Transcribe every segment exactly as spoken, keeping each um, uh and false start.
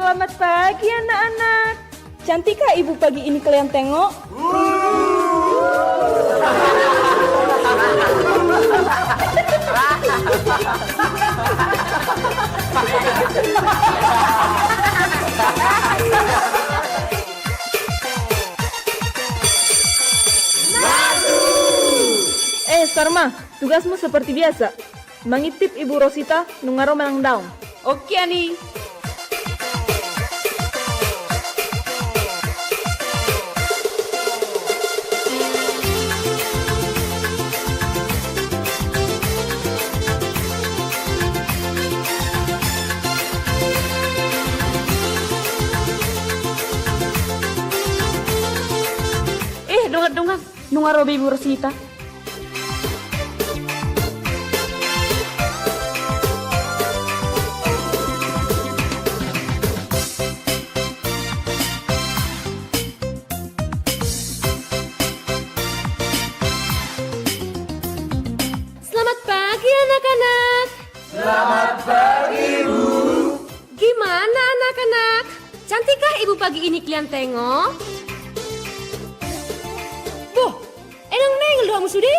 Selamat pagi, anak-anak. Cantikkah ibu pagi ini kalian tengok? Eh, Sarma, tugasmu seperti biasa. Mangintip Ibu Rosita nunga ro manang daong. Oke, Ani. Eh, dongan-dongan, nunga ro be Ibu Rosita. Selamat pagi, anak-anak. Selamat pagi, Bu. Gimana, anak-anak? Cantikkah ibu pagi ini kalian tengok? Boh, Enang nengel do hamu sude?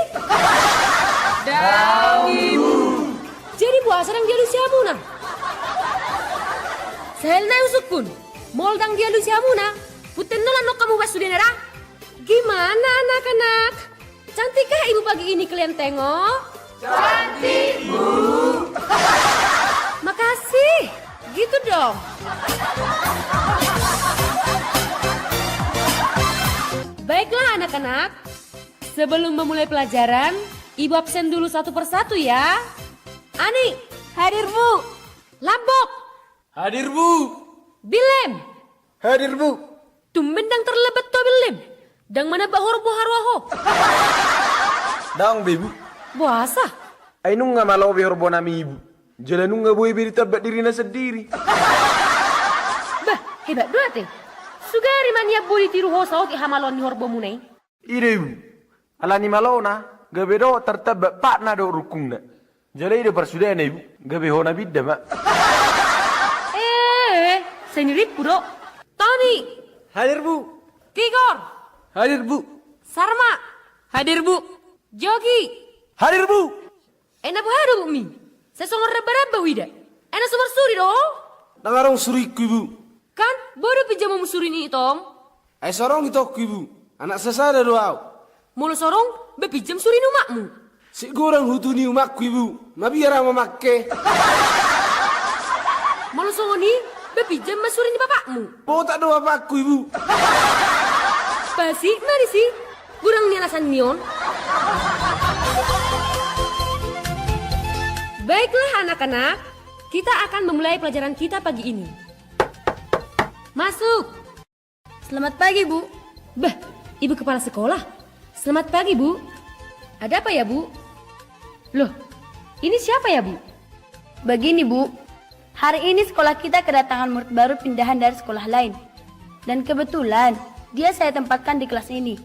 Daong, Ibu. Jadi boasa ndang dialusi hamuna? Sahel nai husungkun, molo ndang dialusi hamuna, punten holan nongka muba sudena da. Gimana, anak-anak? Cantikkah ibu pagi ini kalian tengok? Cantik, Bu. Makasih. Gitu dong. Baiklah, anak-anak. Sebelum memulai pelajaran, Ibu absen dulu satu persatu ya. Ani. Hadir, Bu. Lambok. Hadir, Bu. Bilem. Hadir, Bu. Tumben ndang terlambat ho, Bilem. Ndang manamba horbo haroa ho. Daong be, Bu. Boasa? Ai nunga malo be horbo nami, Ibu. Jala nunga boi be ditambat dirina sandiri. Bah, hebat do ate. Sugari ma nian boi ditiru ho saotik hamaloan ni horbomuna i. I do, Ibu. Alani malona, gabe dohot tartambat patna dohot rungkungna. Jala i do parsudena, Ibu. Gabe hona binda ma. Eh, seniorku do. Toni. Hadir, Bu. Tigor. Hadir, Bu. Sarma. Hadir, Bu. Jogi. Hadir, Bu. Ai na boha do, Bumi? Sai songon ramba-ramba huida. Ai na so marsuri do ho? Ndang adong suringku, Ibu. Kan, boha do pinjamonmu suri ni Itom? Ai so adong itongku, Ibu. Anak sasada do ahu. Molo so adong, ba pinjam suri ni umakmu. Sai godang hutu ni umakku, Ibu. Mabiar ahu mamangke. Molo songon i, ba pinjam ma suri ni bapakmu. Botak do bapakku, Ibu. Pasti ma disi. Godang ni alasan ni on. Baiklah, anak-anak, kita akan memulai pelajaran kita pagi ini. Masuk. Selamat pagi, Bu. Bah, Ibu Kepala Sekolah. Selamat pagi, Bu. Ada apa ya, Bu? Loh, ini siapa ya, Bu? Begini, Bu. Hari ini sekolah kita kedatangan murid baru pindahan dari sekolah lain. Dan kebetulan, dia saya tempatkan di kelas ini.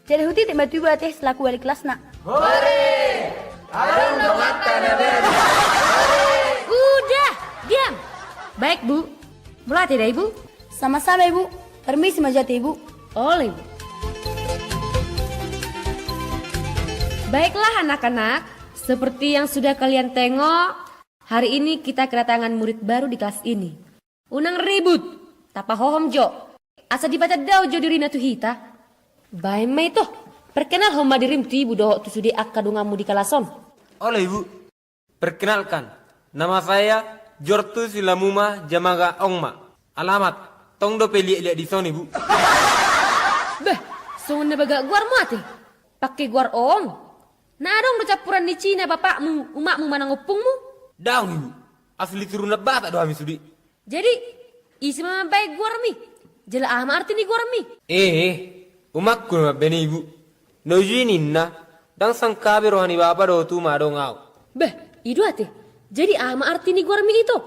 Jadi hutitip ma tu Ibu ate selaku wali kelasna. Hore! Adong donganta na baru. Udah, diam. Baik, Bu. Mauliate da, Ibu. Sama-sama, Ibu. Permisi ma jo ate, Ibu. Olo, Ibu. Baiklah, anak-anak. Seperti yang sudah kalian tengok, hari ini kita kedatangan murid baru di kelas ini. Unang ribut, tapahohom jo. Asa dipatandahon jo dirina tu hita. Baen ma ito, perkenalhon ma dirim tu ibu dohot tu sude angka donganmu di kelas on. Olo, Ibu. Perkenalkan, nama saya Jortu Silamuma Jamaga Ongma. Alamat, tong dope liat-liat dison, Ibu. Bah, songon na bagak goarmu ate. Pake goar ong. Na adong do campuran ni Cina bapakmu, umakmu manang ompungmu? Daong, Ibu. Asli turunan Batak do hami sude. Jadi, ise ma mambaen goarmi? Jala aha ma arti ni goarmi? Eh, eh, umakku na mambaen, Ibu. Na uju i ninna, ndang sangkape roha ni bapa dohot uma adong ahu. Bah, i do ate. Jadi aha ma arti ni goarmi ito?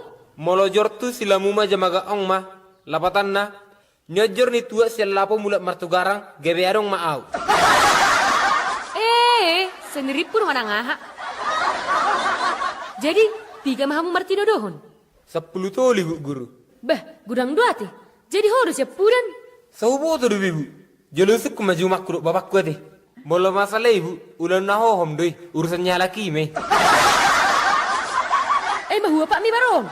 Molo Jortu Silamuma Jamaga Ongma, lapatanna, nionjor ni tuak sian lapo mulak martugarang, gabe adong ma ahu. Eh, senirimpu do manang aha? Jadi, piga ma hamu martinodohon? Sampulu tolu, Ibu Guru. Bah, godang do ate. Jadi ho do siampudan? Sai huboto do be, Ibu. Jolo husungkun ma jumangku dohot bapakku ate. Molo masalah i, Ibu, ulaon na hohom do i, urusan ni halak i ma i. Eh, ma huapatmi baron.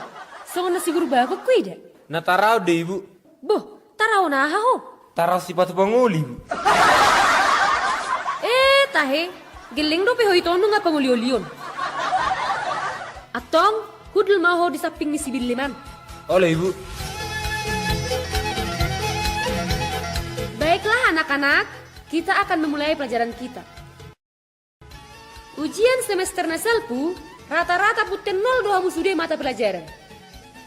Songon na siguru bagok huida. Na taraon do i, Ibu. Boh, taraon aha ho? Taraon sipatu pangoli, Ibu. Eh, tahe, gelleng dope ho i tong nunga pangoliolion. Antong, hundul ma ho di samping ni si Billem an. Olo, Ibu. Baiklah, anak-anak, kita akan memulai pelajaran kita. Ujian semester na salpu, rata-rata punten nol do hamu sude mata pelajaran.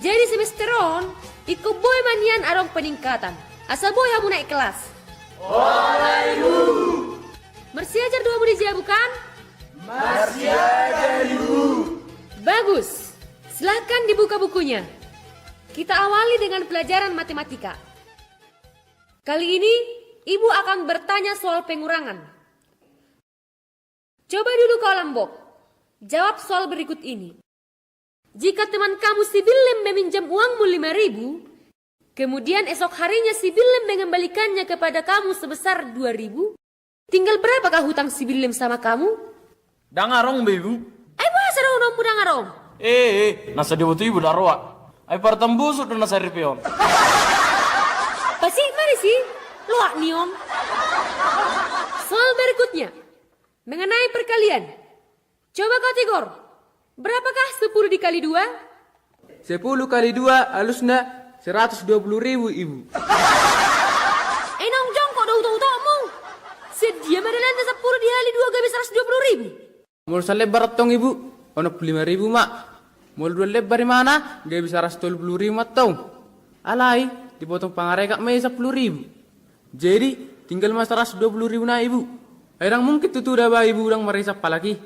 Jadi semester on, ingkon boi ma nian adong peningkatan. Asa boi hamu naik kelas. Olo, Ibu. Marsiajar do hamu di jabu kan? Marsiajar, Ibu. Bagus. Silahkan dibuka bukunya. Kita awali dengan pelajaran matematika. Kali ini, Ibu akan bertanya soal pengurangan. Coba dulu kau, Lambok. Jawab soal berikut ini. Jika teman kamu si Billem meminjam uangmu lima ribu, kemudian esok harinya si Billem mengembalikannya kepada kamu sebesar dua ribu, tinggal berapakah hutang si Billem sama kamu? Ndang adong be, Ibu. Ai boasa dohononmu ndang adong? Eh, eh, na so diboto Ibu da roa. Ai partambusuk do na saripeon. Pasik ma disi, loak ni on. Soal berikutnya. Mengenai perkalian. Coba kau, Tigor. Berapakah sepuluh dikali dua? Sepuluh kali dua alusna seratus dua puluh ribu, Ibu. Eh, naung jongkok do utok-utokmu. Sian dia ma dalanta sepuluh dihali dua gabe seratus dua puluh ribu? Molo salebar antong, Ibu, onom puluh lima ribu ma. Molo dua lebar imana, gabe saratus tolu puluh ribu ma antong. Alai, dipotong pangarekat ma i sampulu ribu. Jadi, tinggal ma saratus dua puluh ribu na, Ibu. Ai ndang mungkin tutu da ba Ibu ndang marisap halak i.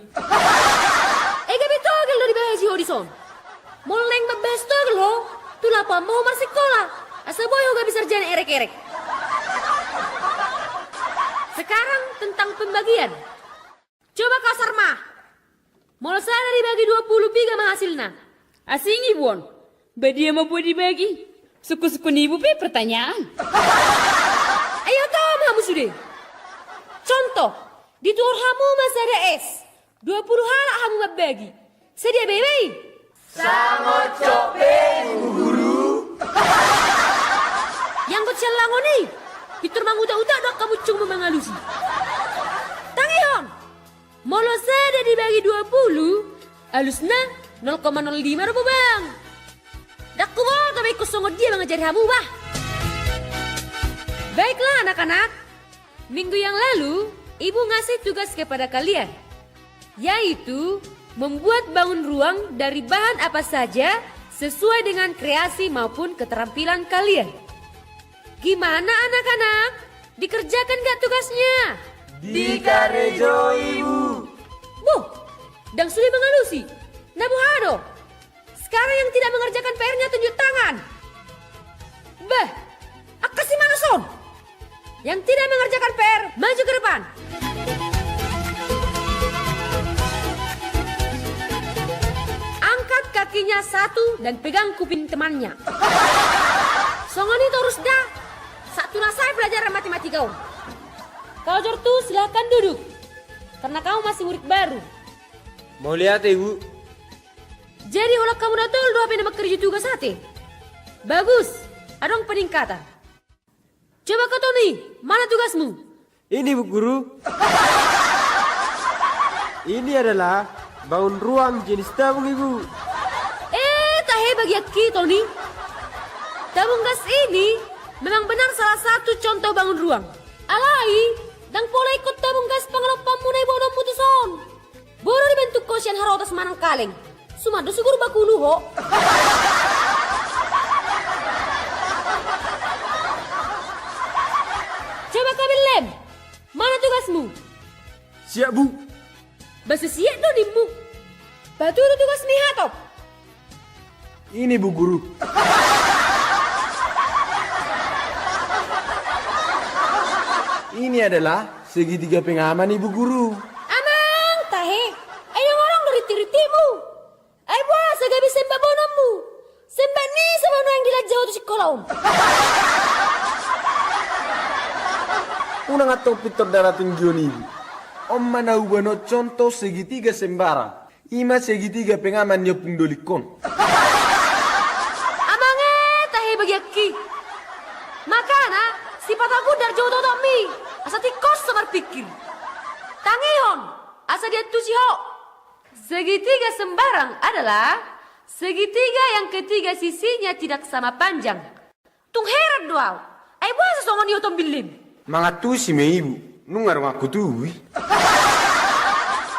Eh, gabe togel do dibahasi ho dison. Molo naeng mambahas togel ho, tu lapo ma ho marsikola. Asa boi ho gabe sarjana erek-erek. Sekarang tentang pembagian. Coba kau, Sarma. Molo sada dibagi dua puluh, piga ma hasilna? Asing, Ibu, on. Ba dia ma boi dibagi? Sungkun-sungkun Ibu pe pertanyaan. Ai oto ma hamu sude. Contoh, dituhor hamu ma sada es. Dua puluh halak hamu mambagi. Sadia be i? Sangocok be, Bu Guru. Ianggo sian langon i, pintor mangutak-utak do angka muncungmu mangalusi. Tangihon. Molo sada dibagi dua puluh, alusna nol koma nol lima do, Bobang. Ndang huboto be ingkon songon dia mangajari hamu, bah. Baiklah, anak-anak. Minggu yang lalu, Ibu ngasih tugas kepada kalian, yaitu membuat bangun ruang dari bahan apa saja sesuai dengan kreasi maupun keterampilan kalian. Gimana, anak-anak? Dikerjakan nggak tugasnya? Dikarejoi, Bu. Boh, ndang sude mangalusi. Na boha do? Sekarang yang tidak mengerjakan P R-nya tunjuk tangan. Bah, angka si manus on. Yang tidak mengerjakan P R, maju ke depan. Angkat kakinya satu dan pegang kuping temannya. Songon i torus da. Saat tu na sae pelajaran matematika on. Kau, Jortu, silahkan duduk. Karena kamu masih murid baru. Mauliate, Ibu. Jadi, holan hamu na tolu do hape na mangkarejo tugas ate? Bagus, adong peningkatan. Coba kau, Toni, mana tugasmu? Ini, Bu Guru. Ini adalah bangun ruang jenis tabung, Ibu. Eh, tahe bagianki, Toni. Tabung gas ini memang benar salah satu contoh bangun ruang. Alai, ndang pola ingkon tabung gas pangalompanmu na iboanonmu tuson. Boi do dibentuk ho sian harotas manang kaleng. Suman do siguru bakulu ho. Coba kau, Billem. Mana tugasmu? Siap, Bu. Boasa siap do nimmu? Patudu tugasmi, hatop. Ini, Bu Guru. Ini adalah segitiga pengaman, Ibu Guru. Amang tahe, ai ndang adong do rintik-rintikmu. Ai boasa gabe semba boanonmu? Semba ni so ma nuaeng dilanja ho tu sikola on. Unang antong pintor darah tinggi on, Ibu. On ma na huboan on contoh segitiga sembarang. I ma segitiga pengaman ni Ompung Dolik on. Amang e, tahe bagianki. Makana, sipata gundar jo otot-ototmi, asa tingkos so marpingkir. Tangihon, asa diantusi ho. Segitiga sembarang adalah segitiga yang ketiga sisinya tidak sama panjang. Tung heran do au. Ai boasa songon i oto mbillim? Mangantusi ma, Ibu. Nunga adong ahu tubu i.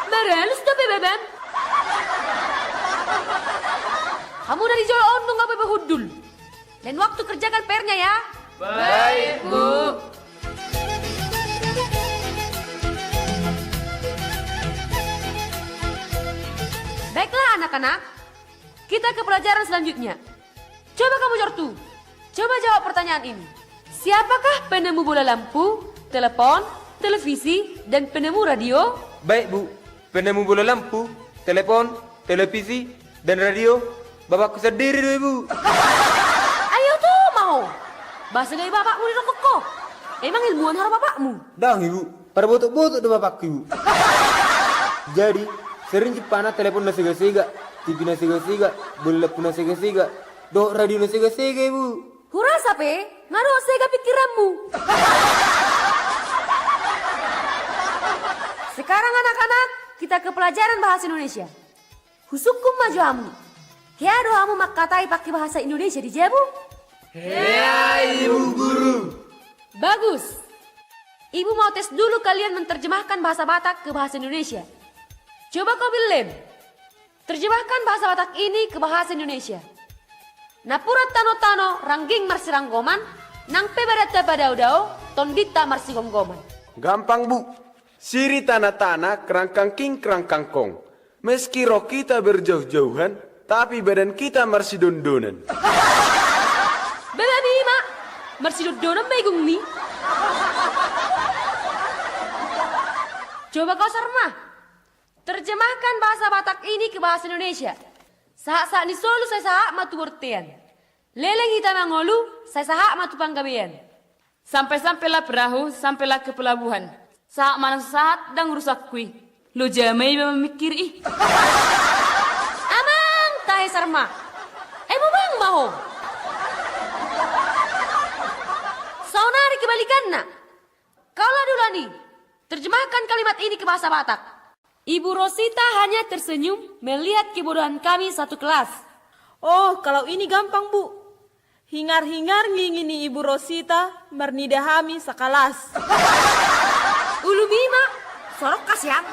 Maralus dope babam. Hamu na di jolo on nunga boi hundul. Lain waktu kerjakan P R-nya ya. Baik, Bu. Baiklah anak-anak, kita ke pelajaran selanjutnya. Coba kamu Jortu, coba jawab pertanyaan ini. Siapakah penemu bola lampu, telepon, televisi, dan penemu radio? Baik, Bu. Penemu bola lampu, telepon, televisi, dan radio, bapakku sandiri do, Ibu. Ai oto ma ho. Boasa gabe bapakmu didok ho? Emang ilmuwan haroa bapakmu? Ndang, Ibu. Parbotok-botok do bapakku, Ibu. Jadi, sering jumpana telepon na sega-sega, T V na sega-sega, bola lampu na sega-sega, dohot radio na sega-sega, Ibu. Hurasa pe, nga dohot sega pingkiranmu. Sekarang anak-anak, kita ke pelajaran bahasa Indonesia. Husungkun ma jo hamu. Hea do hamu mangkatai pake bahasa Indonesia di jabu? Hea, Ibu Guru. Bagus. Ibu mau tes dulu kalian menerjemahkan bahasa Batak ke bahasa Indonesia. Coba kau Billem. Terjemahkan bahasa Batak ini ke bahasa Indonesia. Napuran tano-tano rangging marsiranggoman, nang pe badanta padao-dao, tondinta marsigomgoman. Gampang, Bu. Siri tana-tana, kerangkang king, kerangkang kong. Meski roh kita berjauh-jauhan, tapi badan kita marsidondonan. Baba mi ma, marsidondonan ma igungmi. Coba kau Sarma. Terjemahkan bahasa Batak ini ke bahasa Indonesia. Sahat-sahat ni solu sai sahat ma tu bortean. Leleng hita mangolu, sai sahat ma tu panggabean. Sampai-sampailah perahu, sampailah ke pelabuhan. Sahat ma na so sahat, ndang urusanku i. Loja ma iba mamingkiri i. Amang, tahe Sarma. Ai bubang ma ho. Saonari kebalikanna. Kau Ladulani, terjemahkan kalimat ini ke bahasa Batak. Ibu Rosita hanya tersenyum melihat kebodohan kami satu kelas. Oh, kalau ini gampang, Bu. Hingar-hingar ngingi ni Ibu Rosita marnida hami sakalas. Ulumi ma, sorok kasian.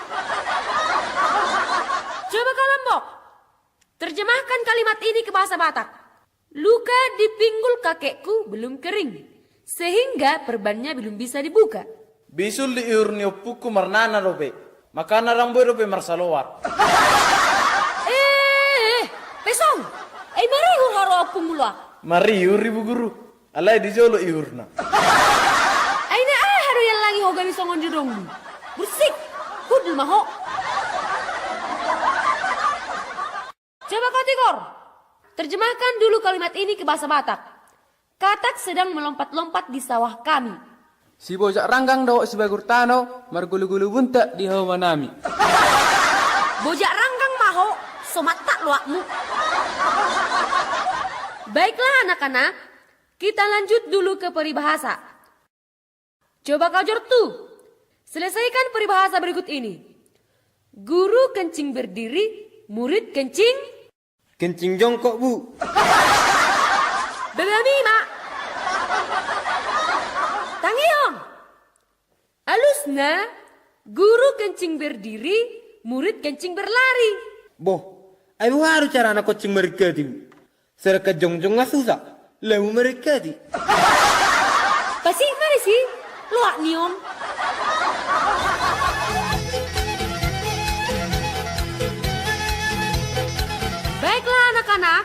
Coba kau Lombok. Terjemahkan kalimat ini ke bahasa Batak. Luka di pinggul kakekku belum kering, sehingga perbannya belum bisa dibuka. Bisul di ihur ni ompungku marnana dope, makana ndang boi dope marsaloar. Eh, eh, Pesong, ai marihur haroa ompungmu loak? Marihur, Ibu Guru, alai di jolo ihurna. Ai na aha do iallangi ho gabe songon dodongmu? Bursik, hundul ma ho. Coba kau Tigor, terjemahkan dulu kalimat ini ke bahasa Batak. Katak sedang melompat-lompat di sawah kami. Si Bojak Ranggang dohot si Bagur Tano margulu-gulu buntak di hauma nami. Bojak Ranggang ma ho, so mantak loakmu. Baiklah anak-anak, kita lanjut dulu ke peribahasa. Coba kau Jortu, selesaikan peribahasa berikut ini. Guru kencing berdiri, murid kencing. Kencing jongkok, Bu. Baba mi ma. Tangihon. Alusna, guru kencing berdiri, murid kencing berlari. Boh, ai boha do carana kencing maringkat i, Bu? Sedangkan jongjong nga susah, lamu maringkat i. Pasik ma disi, loak ni on. Baiklah anak-anak,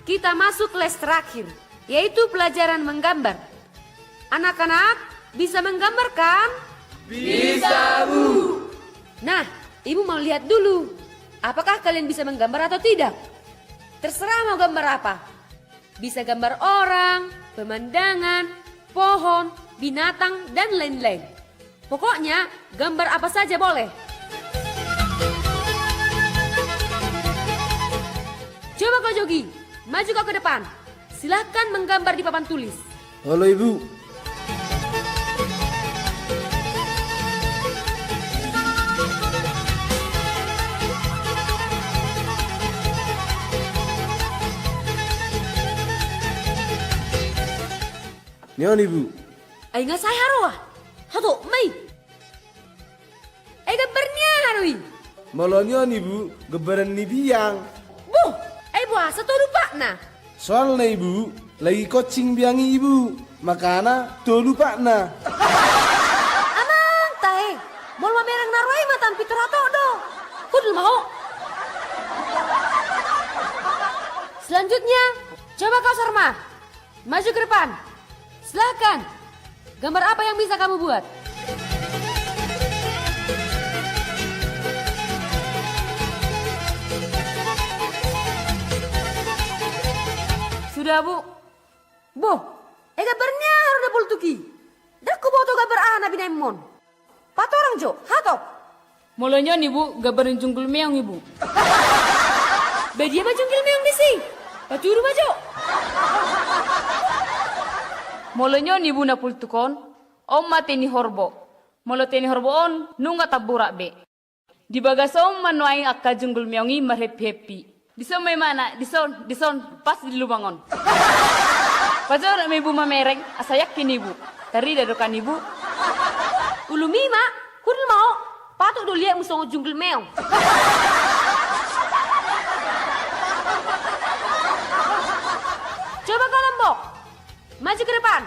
kita masuk les terakhir, yaitu pelajaran menggambar. Anak-anak, bisa menggambar kan? Bisa, Bu. Nah, Ibu mau lihat dulu, apakah kalian bisa menggambar atau tidak? Terserah mau gambar apa. Bisa gambar orang, pemandangan, pohon, binatang, dan lain-lain. Pokoknya, gambar apa saja boleh. Coba kau, Jogi, maju kau ke depan. Silahkan menggambar di papan tulis. Olo, Ibu. Nion, Ibu. Ai nga sae haroa. Hato, mai. Ai gambar ni aha do i? Molo nion, Ibu, gambaran ni biang. Boh, ai boasa tolu patna? Soalna, Ibu, lagi kocing biang i, Ibu. Makana tolu patna. Amang tahe, molo mamereng na ro i matan pintor hato do. Hundul ma ho. Selanjutnya, coba kau, Sarma. Maju ke depan. Silahkan. Gambar apa yang bisa kamu buat? Sudah, Bu. Boh, e gambar ni aha do na poltuk i? Ndang huboto gambar aha na binahenmon. Patorang jo, hatop. Molo nion, Ibu, gambar ni junggul meong, Ibu. Badia ma junggul meong disi. Patudu ma jo. Molo nion, Ibu, na poltuk on, on ma tei ni horbo. Molo tei ni horbo on, nunga tamborak be. Di bagas on ma nuaeng angka junggul meong i marheppi-heppi. Dison ma imana, dison, dison, pas di lubang on. Pajonok ma ibu mamereng, asa yakin ibu. Tarida do kan ibu? Ulumi ma, hundul ma ho, patut do liatmu songon junggul meong. Coba kau Lombok, maju ke depan.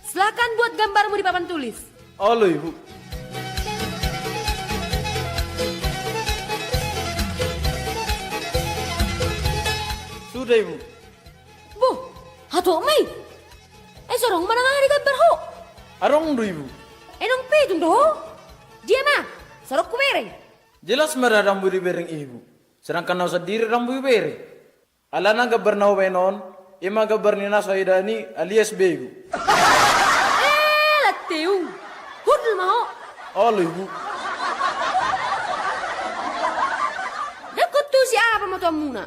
Silahkan buat gambarmu di papan tulis. Olo, Ibu. Sudah, Ibu. Boh, hatop ma i. E, so adong manang aha digambar ho? Adong do, Ibu. E, naung pitung do ho? Dia ma, so adong hubereng. Jelas ma ra dambu dibereng, Ibu. Sedangkan au sandiri dambu hubereng. Alana gambar na hubaen on, i ma gambar ni na so hudani alias begu. E, lanteung. Hundul ma ho. Olo, Ibu. Ndang huantusi aha pamatuanmuna.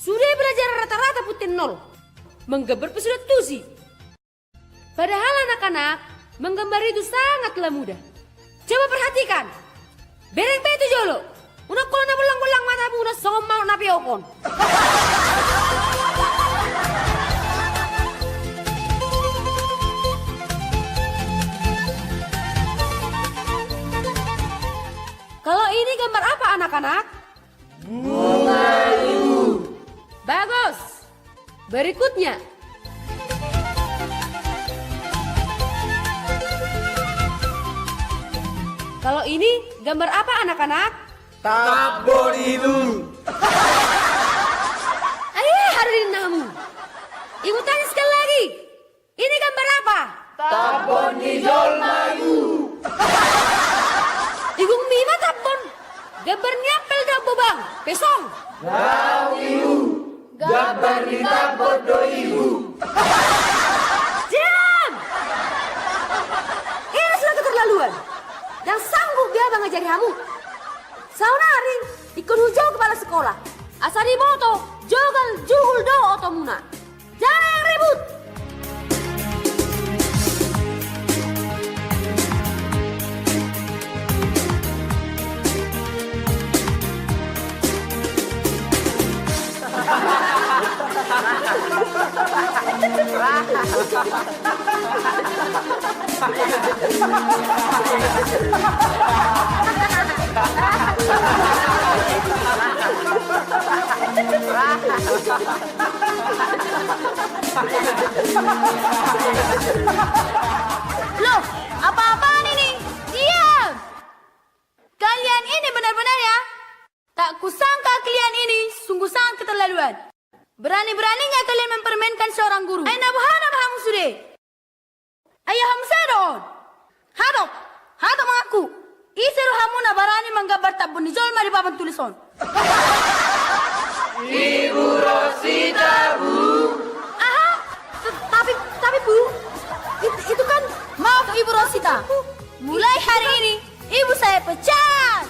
Sude pelajaran rata-rata punten nol. Manggambar pe so huantusi. Padahal anak-anak, menggambar itu sangatlah mudah. Coba perhatikan. Bereng pe tu jolo. Unang pola na bollang-bollang matamuna songon manuk na peokon. Kalau ini gambar apa, anak-anak? Bunga, Ibu. Bagus. Berikutnya. Kalau ini gambar apa, anak-anak? Tambon, Ibu. Ayo, haru di namu. Ibu tanya sekali lagi. Ini gambar apa? Tambon ni jolma, Ibu. Igung mima tambon. Gambar ni apel do, Bobang. Pesong. Daong, Ibu. Gambar ni tambon do, Ibu. Diam! Ini sudah keterlaluan. Ndang sanggup be au mangajari hamu. Saonari ingkon hujou kepala sekolah. Asa diboto, jogal jugul do otomuna. Jangan ribut. Loh, apa-apaan ini? Diam! Kalian ini benar-benar ya, tak kusangka kalian ini sungguh sangat keterlaluan. Berani-beraninya kalian mempermainkan seorang guru. Ai na boha nama hamu sude? Ai aha muse do on? Hatop! Hatop mangaku! Ise do hamu na barani manggambar tambon ni jolma di papan tulis on? Ibu Rosita, Bu. Hari ini ibu saya pecat.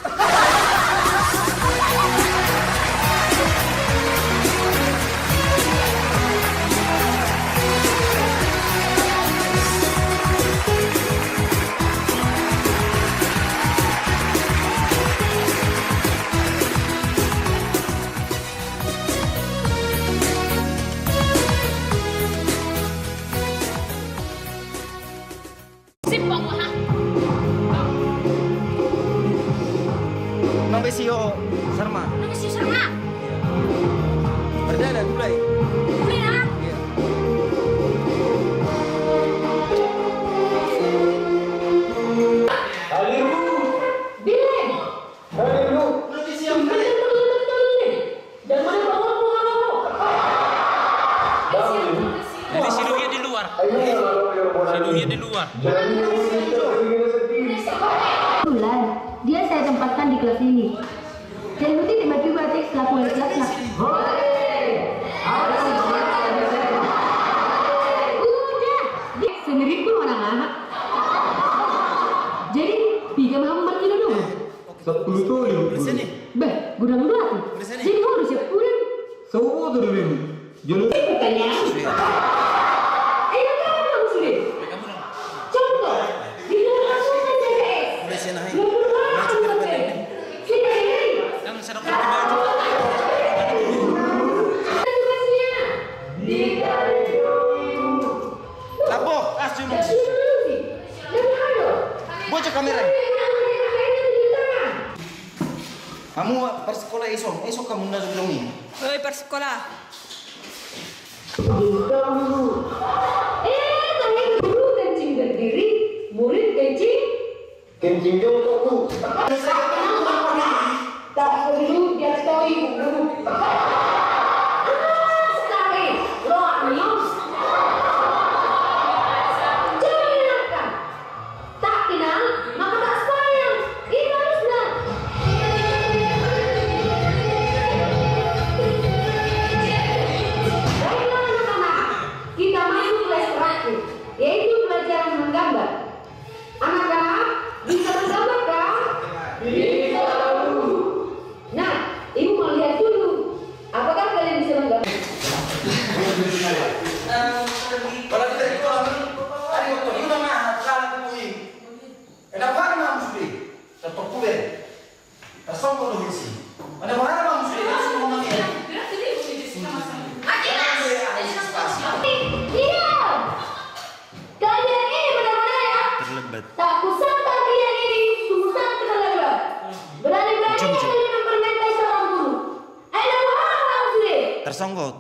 Simpang wah. Nang be sio sarma. Nang be sio sarma. Perdana mulai. Mulai na. Iya. Hadir. Bilang. Hadir. Nanti siang kali. Jadi si Luhia di luar. Si Luhia di luar. Kebetulan dia saya tempatkan di kelas ini. Jadi nanti tiba-tiba ada selaku wali kelasnya. Udah, dia sendiri pun orang anak. Jadi tiga malam berkilo dong. Sepuluh tujuh. Bah, godang dua tuh. Jadi harus ya kurang. Saboto do bemu. Jadi pertanyaan. Ayo kamu dong sudah. Contoh, di luar asuhan C P S. Dua puluh orang anggota. Sini, sini. Tugasnya. Di kali dua ribu. Lapo, ah, sini. Bocah kamera. Hamu parsikola ison, ison hamu na jongjong i. Oi, parsikola. Eh, tapi guru kencing berdiri, murid kencing. Kencing jongkok, Bu. Tak perlu dia tahu, Bu. Sekali, lo anus. Jangan ingatkan. Tak kenal, maka tak sayang. Itu harus bilang. Baiklah, anak-anak. Kita masuk kelas terakhir, yaitu pelajaran menggambar. Anak-anak, bisa menggambar, kan? Bisa, Bu. Nah, Ibu mau lihat dulu. Apakah kalian bisa menggambar? Kalau kita itu orang, hari waktu itu nama, kalau aku ini. Enak banget, Mam, sudah. Tetap kuliah. Tarsonggot do hisi. Mana mana bang sudah langsung ngomong ya. Iya. Kalian ini benar-benar ya. Terlambat. Tak kusangka kalian ini sungguh sangat keterlaluan. Berani-beraninya kalian mempermainkan seorang guru. Ayo, lawan orang sudah. Tarsonggot.